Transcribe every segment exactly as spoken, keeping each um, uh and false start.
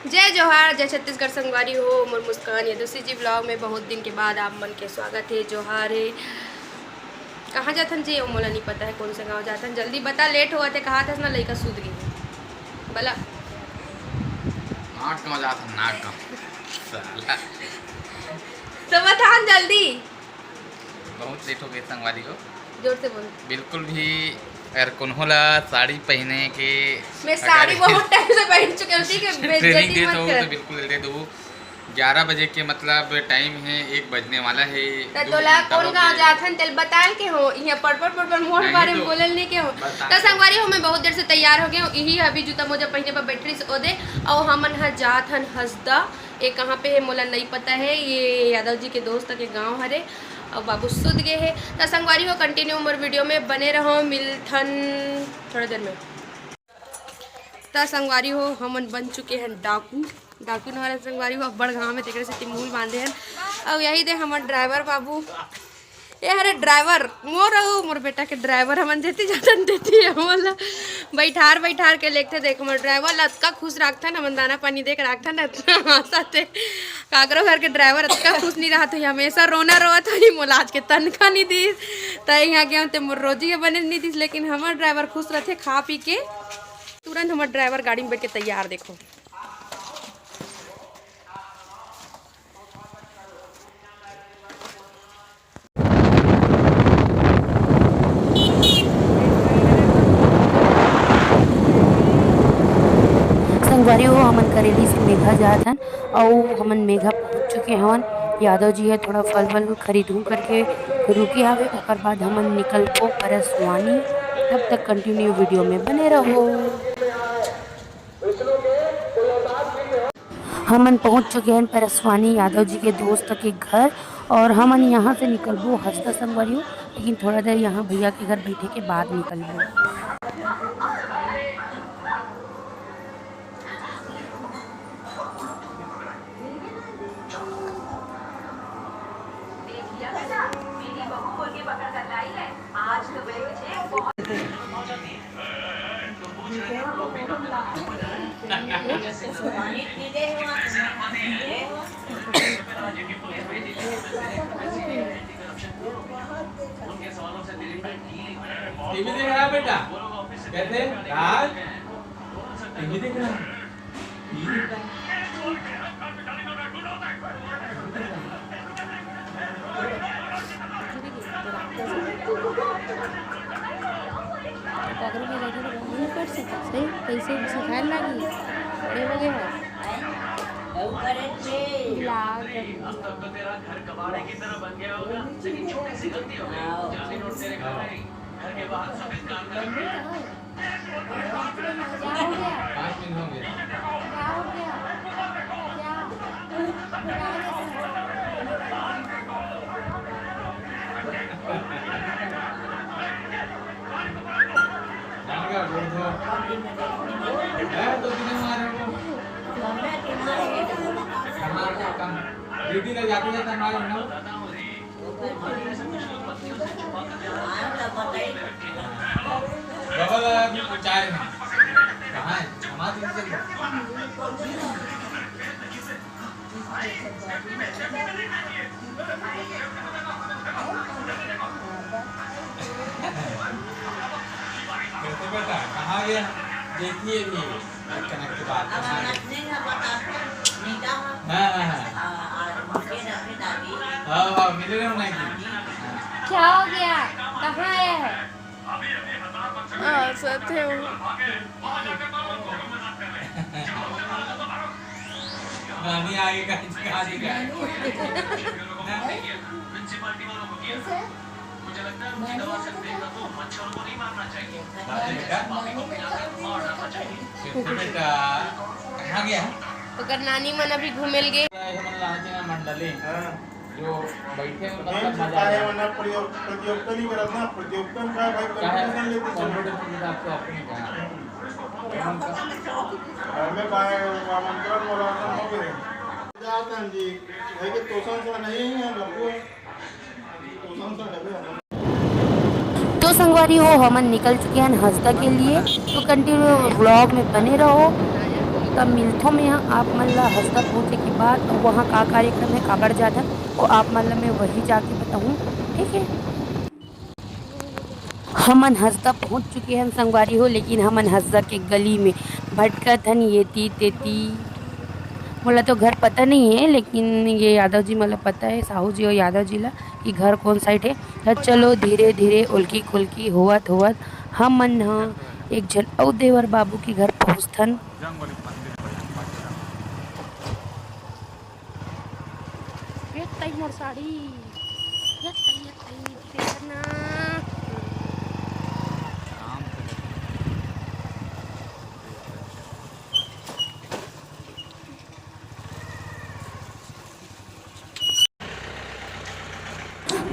जय जोहार, जय छत्तीसगढ़ संगवारी हो, मोर मुस्कान या दूसरी जी vlog में बहुत दिन के बाद आप मन के स्वागत है। जोहार है। कहाँ जाथन जी, वो मोला नहीं पता है कौन से गाँव जाथन। जल्दी बता, लेट होवत है, कहा था ना लइका सूत गई। बला। नाट गाँव जाथन, नाट गाँव। साला। तो बतान जल्दी। बहुत लेट हो गए संगवारी हो। जोर से बोल। बिल्कुल भी अगर कोनो ला साड़ी पहने के मैं अगर साड़ी बहुत टाइम से पहन चुके होती कि ट्रेनिंग बेइज्जती दे मत तो, कर। तो बिल्कुल दे दो। ग्यारह बजे के मतलब टाइम है, एक बजने वाला है। त दो तोला घंटा कौन हो गाँव गया। जाथन तेल बताल के हो, यहाँ पड़पड़ पड़पड़ मोर नहीं बारे में तो बोलल नहीं के हो। बताल त संगवारी हो, मैं बहुत देर से तैयार हो गए हूँ। यही अभी जूता मोजा पहने पर बैठ रही से ओदे, और हमन ह जाथन हसदा। ये कहाँ पे है मोला नहीं पता है। ये यादव जी के दोस्त के गाँव हरे, और बाबू सुध गए है। त संगवारी हो, कंटिन्यू मोर वीडियो में बने रहो, मिलथन थोड़ा देर में। त संगवारी हो, हमन बन चुके हैं डाकू। डाकू न हमारे संगवारी हो, अब्बड़ घाम है, तेकरे सेती मुंह बांधे हैं। और यही दे हमर ड्राइवर बाबू, ये हरे ड्राइवर मोर, अउ मोर बेटा के ड्राइवर। हमन जेती जाथन तेती हमन ला बैठार बैठार के लेगथे। देख, हमर ड्राइवर ला अतका खुश राखथन, हमन दाना पानी दे के राखथन, अतना हंसत हे। काकरो घर के ड्राइवर अतका खुश नहीं रहत हे, हमेशा रोना रोवत होही, मोला आज के तनखा नहीं दिस, त यहाँ गए ते मोर रोजी के बने नहीं दिस, लेकिन हमर ड्राइवर खुश रहथे खा पी के। तुरंत हमर ड्राइवर गाड़ी में बैठ के तैयार, देखो। संगवारी हो, हमन करेली से मेघा जात हन, अउ हमन मेघा पहुंच चुके हवन। यादव जी ह थोड़ा फल वल खरीदहूं करके रुके हवे, ओकर बाद हमन निकलबो परसवानी। तब तक कंटिन्यू वीडियो में बने रहो। हमन पहुंच चुके हैं परसवानी यादव जी के दोस्त के घर, और हमन यहाँ से निकलबो हसदा संगवारी हो, लेकिन थोड़ा देर यहाँ भैया के घर बैठे के बाद निकलबो। टीवी देख रहा है बेटा? कहते हैं, राज, टीवी देख रहा है? टीवी देख रहा है? पकड़ के रखे तो नहीं कर सकता, सही कैसे सिखाए लागी, बड़े हो गए हैं। लाग। क्या हो गया? पाँच मिनट हो गया। क्या हो गया? क्या? जान गया, बोल दो। है तो बिना मारे को। कहाँ, कहाँ? दीदी ले जाते जाते मारे ना। डबल अभी पहुंचाए ना। कहाँ है? हमारे दीदी चल गई। कैसे बेटा? कहाँ गया? देखिए भी। कनेक्ट के बाद अब कहाँ हम गया? अपने घर बताते हैं, बेटा। हाँ, हाँ, हाँ। आ, आ, उनके घर में दादी। हाँ, हाँ, मिले रहो ना कि? हाँ। क्या हो गया? कहाँ आया है? हाँ, सत्य हूँ। नानी आगे का, आगे का। कैसे? बेटा, कहाँ गया? ओकर नानी मन अभी घूमे ल गे। मंडली। हाँ। जो बैठे में मतलब मजा आए। वरना प्रयोग-, प्रतियोगिता नहीं करत ना, प्रतियोगिता में का भाई, काहे? Competition लेते चलो। Computer की किताब तो अपनी कहाँ? हमें भाई आमंत्रण बोला था, हो गए। जाता जी, भाई के तोसन सा नहीं है, बाबू। तोसन सा है बे। तो संगवारी हो, हमन निकल चुके हैं हसदा के लिए, तो कंटिन्यू व्लॉग में बने रहो। तब मिलथों मैं यहाँ आप मन ला हसदा पहुँचे के बाद, वहाँ का कार्यक्रम है, काबर जाथन, वो आप मन ला मैं वही जाके बताहूँ। ठीक है, हमन हसदा पहुँच चुके हन संगवारी हो, लेकिन हमन हसदा के गली में भटकत हन, ये ती ते ती। मोला तो घर पता नहीं है, लेकिन ये यादव जी मोला पता है, साहू जी और यादव जी ला, कि घर कौन साइड है। त चलो धीरे धीरे ओलकी खोलकी होवत होवत हमन ह एक झन अउ देवर बाबू के घर पहुँचथन। ये तई मोर साड़ी, ये तई, ये तई, धीरे करना।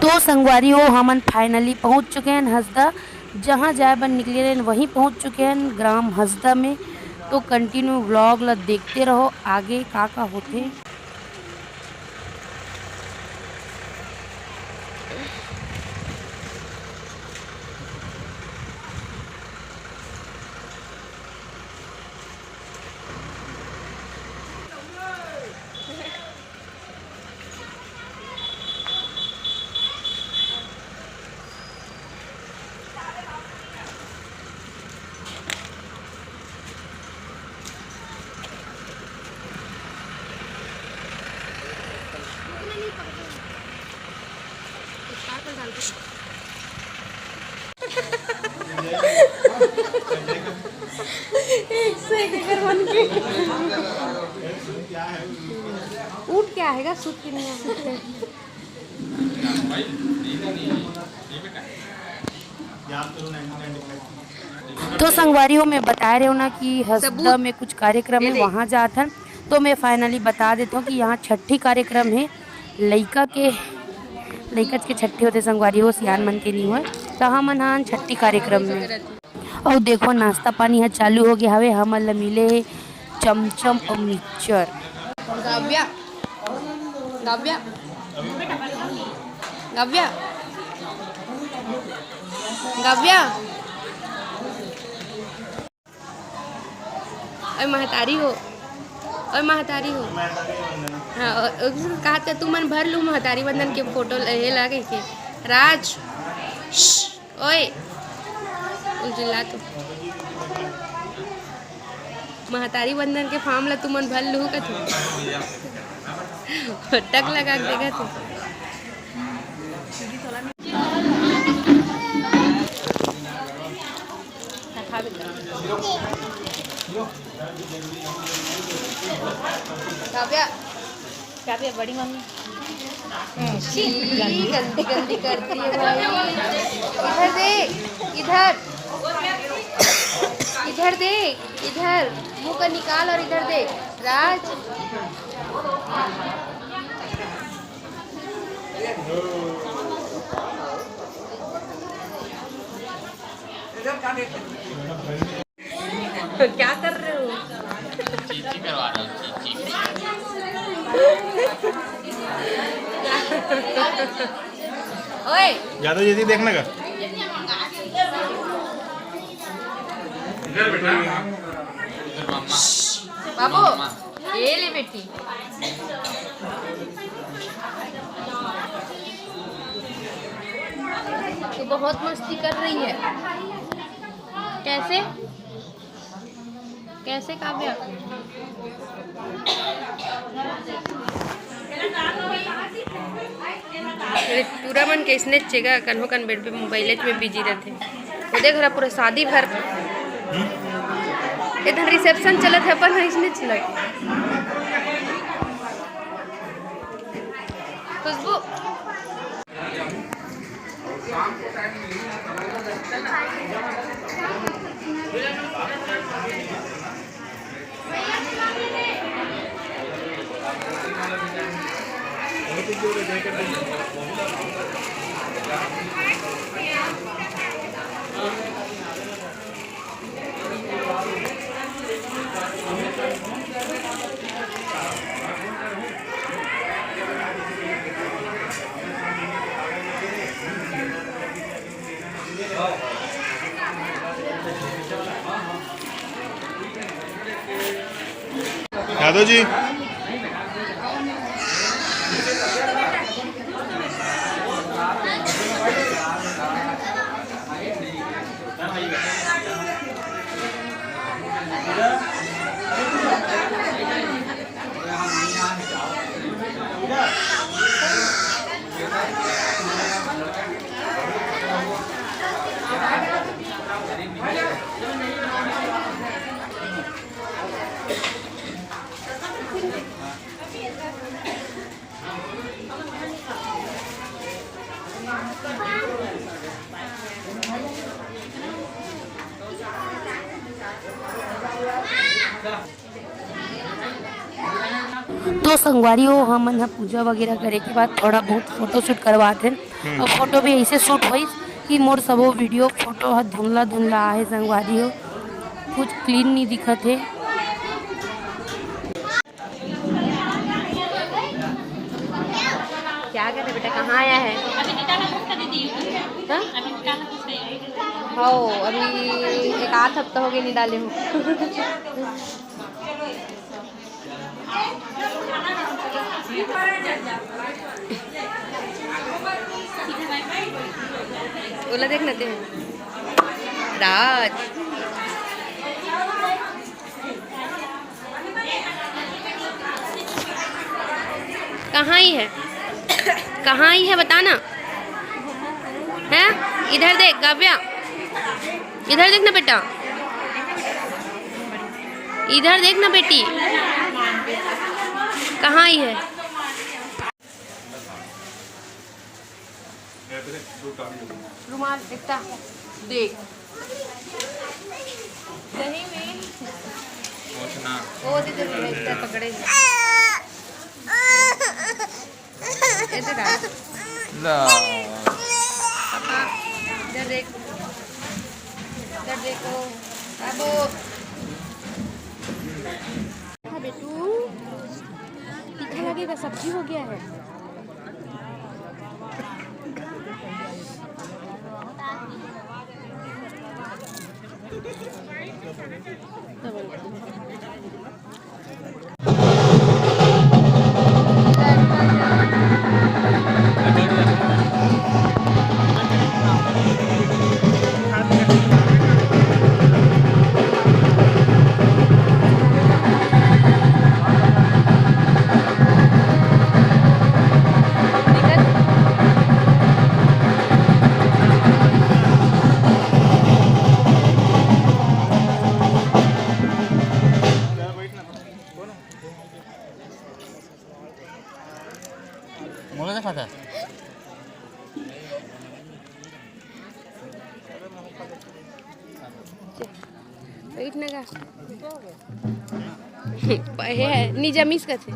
तो संगवारी हो, हमन finally पहुँच चुके हैं हसदा। जहाँ जाए बर निकले रहेन, वहीं पहुँच चुके हैं, ग्राम हसदा में। तो continue vlog ला देखते रहो, आगे का का होथे। एक से एक एकर मन के। उठ के आएगा, सुत के नहीं आएगा। तो संगवारी हो, मैं बताए रहे हो ना कि हसदा में कुछ कार्यक्रम है, वहाँ जात हन। तो मैं finally बता देता हूँ कि यहाँ छठी कार्यक्रम है, लइका के, लइका के छठी होते संगवारी हो, सियान मन के नहीं होय। तो हमन ह छठी कार्यक्रम में। अउ देखो, नाश्ता पानी ह चालू हो गया हवे। हमन ल मिले हे चमचम अउ मिक्सचर। काव्या, काव्या, काव्या, काव्या। अरे महतारी हो, अरे महतारी हो। हाँ, अ, अ, कहा त तुमन भर लू महतारी वंदन के फोटो ल-, ये ला कह के। राज, श्श, ओए, उजला तो। महतारी वंदन के form ला तुमन भर लू कथू। टक लगा के देखा तू। काव्या, काव्या, बड़ी मम्मी। छी, गंदी, गंदी करती है भाई। इधर देख, इधर, इधर देख, इधर मुंह का निकाल और इधर देख, राज। क्या कर रहे हो? चीची करवा रहा हूँ, चीची। ओए, ज्यादा जल्दी देखना का? इधर बेटा। बाबू, ये ले बेटी। तू बहुत मस्ती कर रही है। कैसे? कैसे काव्या? अरे, टूरा मन के इसने चेगा, कन्हो कन बेड पे मोबाइल में बिजी रहते। वो देख रहा पूरा शादी भर। इधर रिसेप्शन चलत है, अपन इसने चलत। खुशबू। यादव जी। तो संगवारी हो, हमन ह पूजा वगैरह करे के बाद थोड़ा बहुत फोटो शूट करवात हन। हम्म। और फोटो भी ऐसे शूट होइस कि मोर सबो वीडियो फोटो ह धुंधला धुंधला आहे संगवारी हो, कुछ क्लीन नहीं दिखत हे। क्या कर रहे बेटा, कहाँ आया है? हाँ? हो, अभी एक आध हफ्ता हो गया, नहीं डाले हो। ओला देखना ते राज। कहाँ ही है, कहाँ ही है बताना। हैं? इधर देख काव्या, इधर देख ना बेटा, इधर देख ना बेटी, कहाँ ही है? रुमाल एकटा देख। सही में। वो दे दे, एकटा पकड़े। ऐसे डाल। ला। पापा, इधर देख। इधर देखो। बाबू। हाँ बेटू, तीखा लगेगा, सब्जी हो गया है। मोला तो खाता। बैठ ना गा। हे है, निजामिस कथे।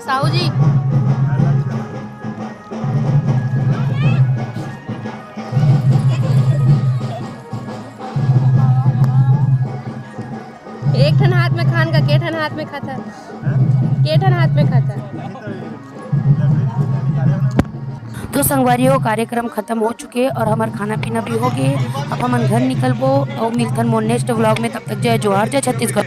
साहू जी, एक ठन हाथ में खान का, के ठन हाथ में खाता, के ठन हाथ में खाता। तो संगवारी हो, कार्यक्रम खत्म हो चुके और हमार खाना पीना भी हो गए। अब हमन घर निकलबो और मिलथन मोर नेक्स्ट व्लॉग में। तब तक जय जोहार, जय छत्तीसगढ़।